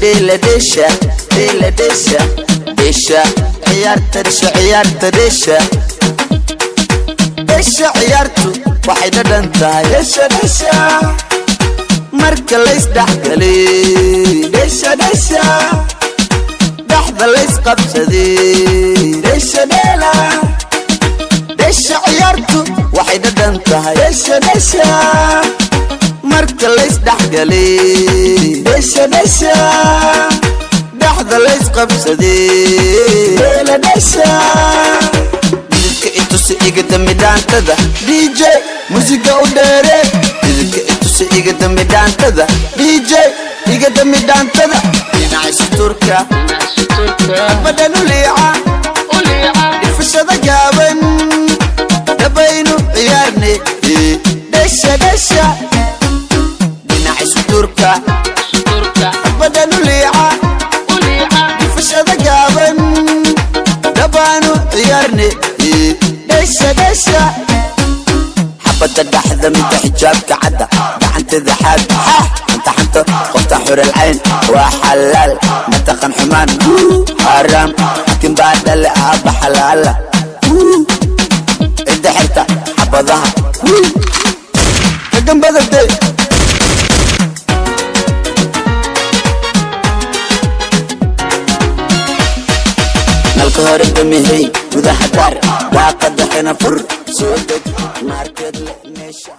Dheela dheesha, dheela dheesha, dheesha ciyaarta, dheesha ciyaarta, dheesha, dheesha ciyaartu waxay dhadhan tahay. Dheesha dheesha marka laysdhexgalay, dheesha dheesha dhexda laysqabsaday, dheesha dheela, dheesha ciyaartu waxay dhadhan tahay. Dheesha dheesha marka laysdhexgalay, dheesha dheesha dhexda laysqabsaday, dheela dheesha. Dhididka itusi, iga dambi dhaantada. DJ, musiga u dheere. Dhididka itusi, iga dambi dhaantada. DJ, iga dambi dhaantada. Dhinaca suturka badhan u liica, dhifashada gaaban dhabaynu ciyaarne. Dhesha dhesha, dhinaca suturka badhan u liica, dhifashada gaaban dhabaanu ciyaarne. Dhesha dhesha, xabadda dhaxda, midda xijaabka cadda, gacanteeda xaad xanta xanta, qofta xurel cayn waa xalaal, mataqan xumaan xaaraam, xakin baa dhale aabba xalaala, cidda xirta xabadaha kagambadade. Nalka hore damihey, gudaha daar, daaqada xina fur, soo deg maarkeed le meesha.